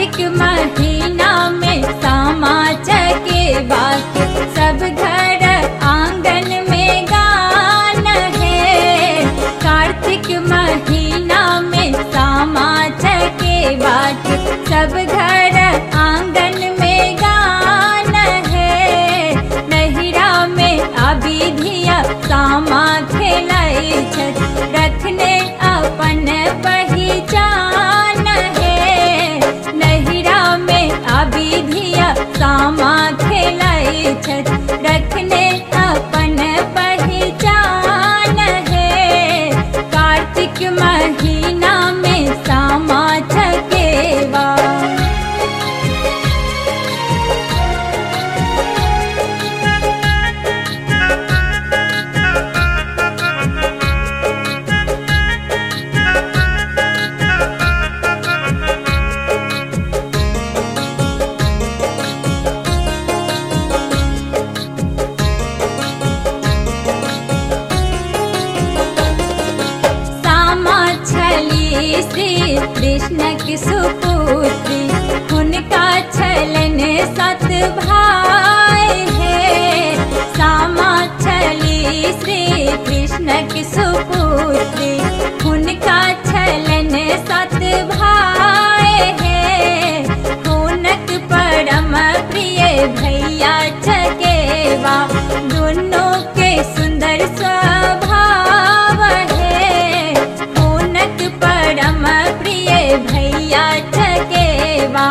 कार्तिक महीना में सामा चकेवा के सब घर आंगन में गान है। कार्तिक महीना में सामा चकेवा के सब घर आंगन में गान है। नहिरा में अभी धिया सामा खेलै छथि, रखने अपन पहिचान है। नहिरा में अभी धिया सामा खेलै छथि, रखने अपन पहिचान है। कार्तिक महीना में सामा चकेवा। श्री कृष्ण के सुपुत्री, हुनका छलन सत भाई है। सामा छली श्री कृष्ण के सुपुत्री, हुनका छलन सत भाई है। हुनक परम प्रिय भैया चकेवा, दोनों के सुंदर स्वभाव है। हुनक परम प्रिय भैया चकेवा,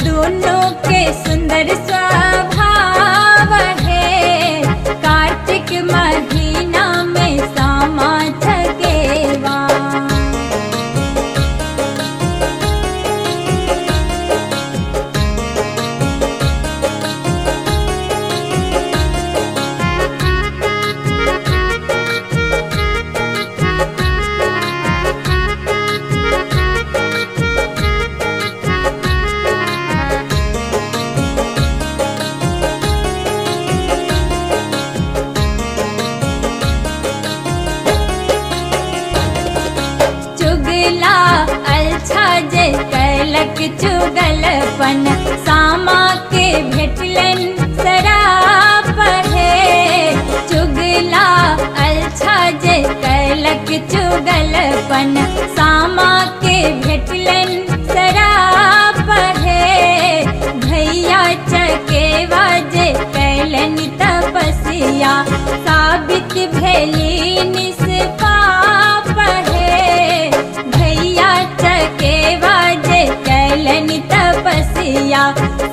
दोनों के सुंदर स्वभाव है। कार्तिक महीना में सामा चकेवा। चुगला अलछा जे कैलक चुगलपन, सामा के भेटलन सराप है। चुगला अलछा जे कैलक चुगलपन, सामा के भेटलन सराप है। भैया चकेवा जे कैलन तपस्या, साबित भेली निष्पाप है। भैया चकेवा जे कैलन तपस्या,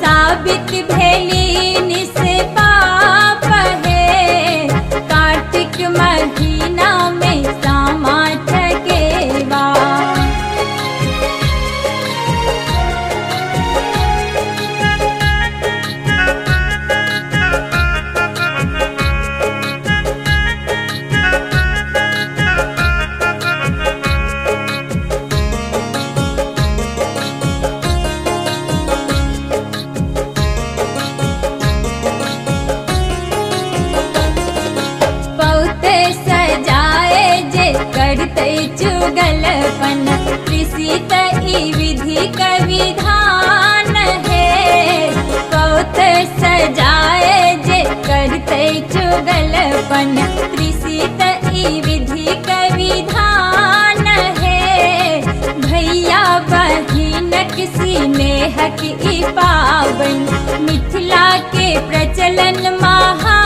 साबित भेली निष्पाप है। कार्तिक महीना में सामा चकेवा। करते चुगलपन, ऋषि त ई विधि का विधान है। पौत सजाए जे करते चुगलपन, ऋषि त ई विधि का विधान है। भैया बहिनक स्नेहक ई पावन, मिथिला के प्रचलन महान